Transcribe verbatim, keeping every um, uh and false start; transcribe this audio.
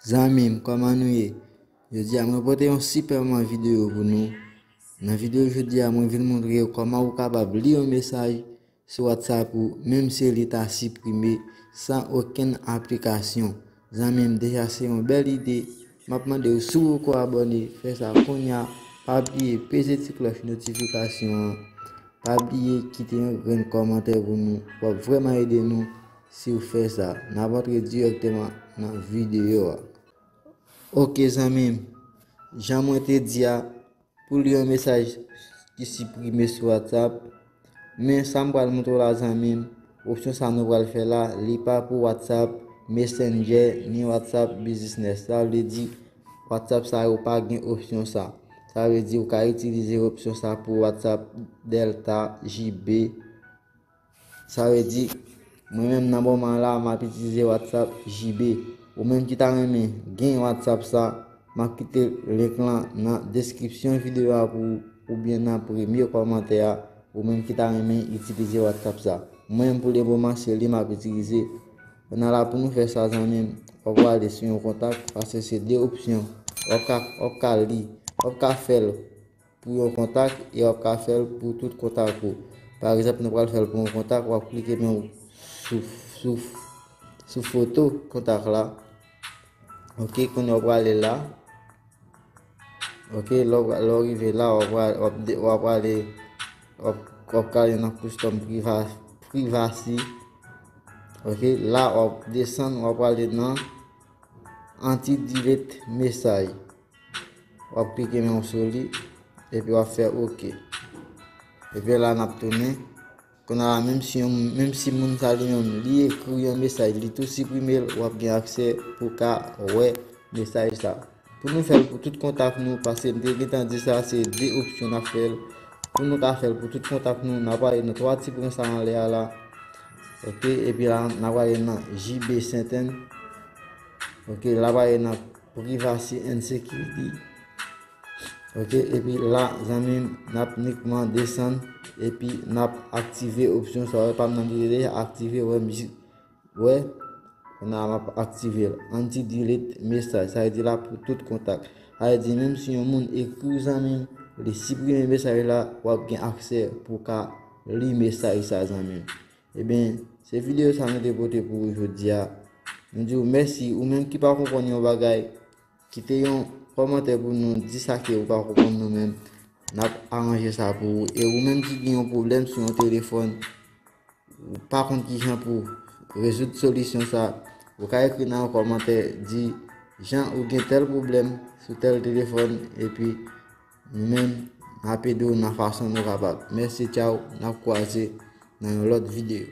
Zanmi m, kòman nou ye? Jodi a, mwen pote yon sipèman videyo pou nou. Nan videyo jodi a, mwen vin montre w kòman ou kapab li yon mesaj sou WhatsApp ou, menm si li ta siprime san okenn aplikasyon. Zanmi m, deja se yon bèl ide. M ap mande w, si w poko abòne, fè sa kounye a. Pa bliye peze ti klòch notifikasyon an. Pa bliye kite yon grenn kòmantè pou nou. W ap vrèman ede nou si w fè sa. N ap antre dirèkteman nan videyo a. Oke, zanmi m, jan mwen te di a, pou li yon mesaj ki siprime sou WhatsApp, men sa m pral montre w la, zanmi m, opsyon sa nou pral fè la, li pa pou WhatsApp Messenger ni WhatsApp Business. Sa vle di, WhatsApp sa yo pa gen opsyon sa. Sa vle di, ou ka itilize opsyon sa pou WhatsApp Delta, J B, Sa vle di, mwen menm nan moman la, m ap itilize WhatsApp J B. Ou menm ki ta renmen gen WhatsApp sa, m ap kite link lan nan deskripsyon videyo a pou ou, oubyen nan premye kòmantè a, ou menm ki ta renmen itilize WhatsApp sa. Mwen menm pou le moman, se li m ap itilize. Kounye a la pou nou fè sa, zanmi m, w ap prale sou yon kontak, paske se de opsyon. W ap ka, w ap ka li, w ap ka fè l pou yon kontak e w ap ka fè l pou tout kontak ou. Pa egzanp, nou pral fè l pou yon kontak, w ap klike men w sou, sou, sou foto kontak la. Oke, kounye a w prale la. Oke, lè w, lè w rive la, w ap, w ap, w ap prale, w ap, w ap prale nan custom priva-, privacy. Oke, la w ap desann, w ap prale nan anti-delete mesaj. W ap klike men w sou li, epi w ap fè oke. Epi la n ap tounen. Kounye a la, menm si yon, menm si moun sa li menm, li ekri yon mesaj, li tou siprime l, w ap gen aksè pou w ka wè mesaj sa. Pou nou fè l pou tout kontak nou, paske m te gentan di sa, se de opsyon n ap fè l. Pou nou ka fè l pou tout kontak nou, n ap ale nan twa ti pwen sa anlè a la. Oke, epi la, n ap ale nan J B Senten. Oke, la, n ap ale nan Privacy and Security. Oke, epi la, zanmi m, n ap inikman desann, epi n ap aktive opsyon sa, wè, pa m nan li deja aktive, wè, m jis, wè, kounye a m ap aktive l. Anti-delete mesaj, sa vle di la pou tout kontak. Sa vle di, menm si yon moun ekri w, zanmi m, li siprime mesaj la, w ap gen aksè pou w ka li mesaj sa, zanmi m. Ebyen, se videyo sa nou te pote pou ou jodi a. Nou di w mèsi, ou menm ki pa konprann yon bagay, kite yon kòmantè pou nou, di sa ke ou pa konprann nou menm. N ap aranje sa pou ou. E ou menm ki gen yon pwoblèm sou yon telefòn, ou pa konn ki jan pou rezoud solisyon sa, ou ka ekri nan yon kòmantè, di jan ou gen tèl pwoblèm sou tèl telefòn, epi nou menm, n ap ede w nan fason nou kapab. Mèsi, tchaw, n ap kwaze nan yon lòt videyo.